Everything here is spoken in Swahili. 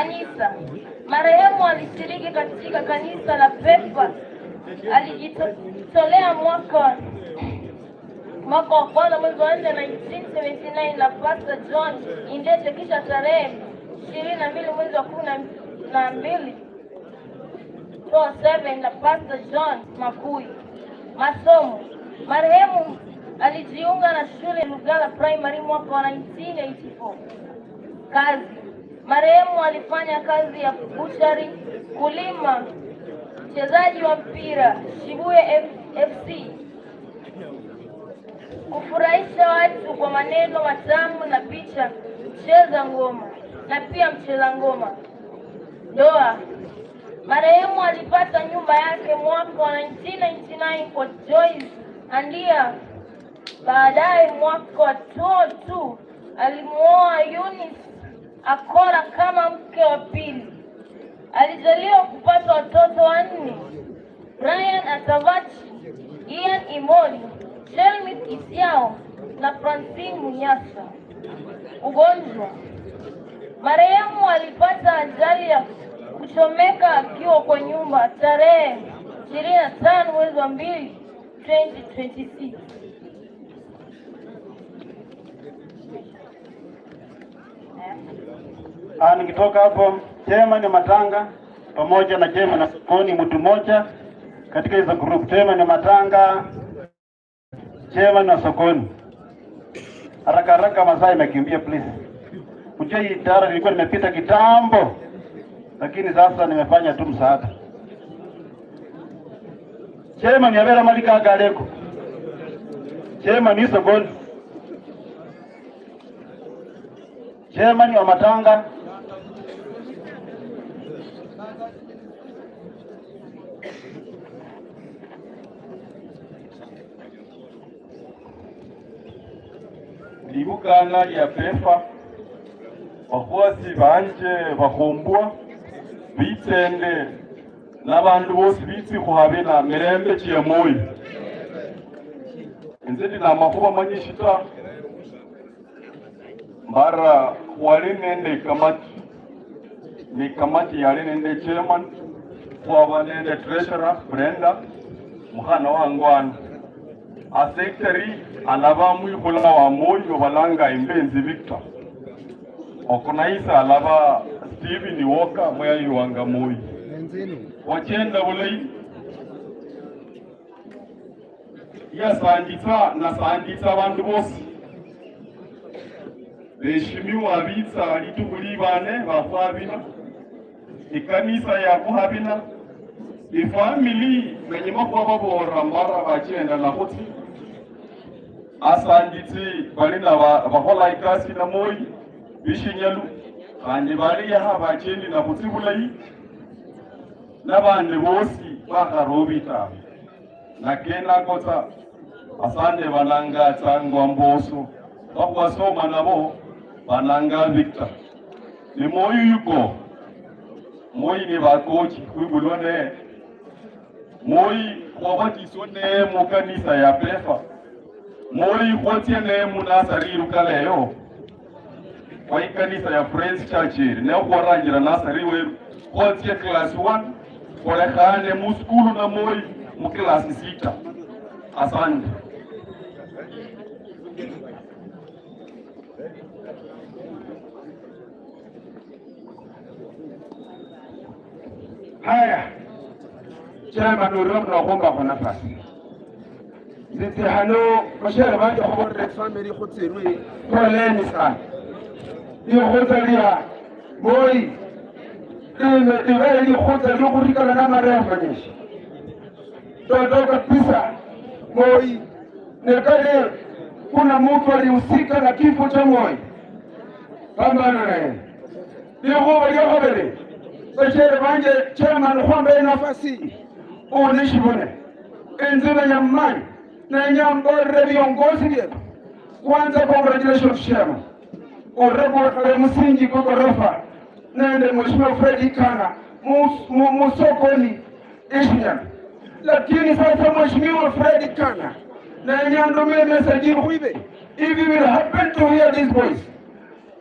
Kanisa. Marehemu alishiriki katika kanisa la Pefa. Alijitolea mwaka wa kwanza mwezi wa nne 1979 na Pastor John Indete, kisha tarehe 22 mwezi wa 12 2007 na Pastor John Makui. Masomo. Marehemu alijiunga na shule Lugala Primary mwaka wa 1984. Kazi. Marehemu alifanya kazi ya buchari, kulima, mchezaji wa mpira Shibuye FC, kufurahisha watu kwa maneno matamu na picha, mcheza ngoma na pia mcheza ngoma. Ndoa. Marehemu alipata nyumba yake mwaka wa 1999 kwa Joyce Andia. Baadaye mwaka wa 2002 alimuoa Eunice Akora kama mke wa pili. Alijaliwa kupata watoto wanne: Brian Atavachi, Ian Imoli, Shelmith Isiao na Francine Munyasa. Ugonjwa. Marehemu alipata ajali ya kuchomeka akiwa kwa nyumba tarehe 25 mwezi wa 2 2026. Nikitoka hapo, chairman Matanga pamoja na chairman na Sokoni, mtu mmoja katika hizo group. Chairman Matanga, chairman na Sokoni. Haraka haraka, masaa imekimbia, please. Ujue hii idara nilikuwa nimepita kitambo, lakini sasa nimefanya tu msaada. Chairman yabera malika agaleko. Chairman ni Sokoni. Chairman wa Matanga. Libukana lya pefa bakhwasi banje bakhumbwa bitsende nabandu bosi bitsi khuhabina mirembe chia moyo. Inze ndi namakhuba manyishi ta, mara khwali nende kamati ni kamati yali nende chairman, khwaba nende treasurer Brenda mukhana wangwana, a secretary alaba mwikhula wa moyo balanga Imbenzi Victor, organizer alaba Stephen Walker mwayi wanga moyo wachenda bulayi yasangitsa nasangitsa abandu bosi beheshimiwa bitsa litukhu libane bakhwabina ikanisa yakhuhabina ifamili benyima khwababora mara bachenda nakhutsi asangitsi bali na bakhola ikasi namoyi bishinyalu khandi bali yaha bachendi nakhutsi bulayi nabandi bosi bakharobi ta nakenakotsa asande balanga tsangwa mboso bakhwasoma nabo balanga Victor ni moyo yuko moyi ni bakochi khwibulwa ne moyi khwabatiswa ne mukanisa ya pefa moyi khwatsia ne munasari lukaleyo kwa ikanisa ya Friends Church ne khwarangira nasari weru khwatsia class 1 kholekhane muskulu na moyi muklasi 6. Asante. Haya, chama nuro mnaomba kwa nafasi. Ziti hano mashere banje khoborere family khutserwe poleni sana. Ikhutsalia boy ile likhutsa likhurikana na marehemu manyishi. Toto kabisa Moi nekale kuna mtu alihusika na kifo cha Moi, pambana naye. Likhuba lyakhabili bashere banje chairman khwambaye nafasi unishibone inzira ya mmani na nyamborere viongozi vyetu. Kwanza congratulations chairman, urebukhale musingi kwa gorofa nende Mheshimiwa Fred Ikana musokoni ishinyana. Lakini sasa Mheshimiwa Fred Ikana na nyandumie message khwibe, if you will happen to hear this voice,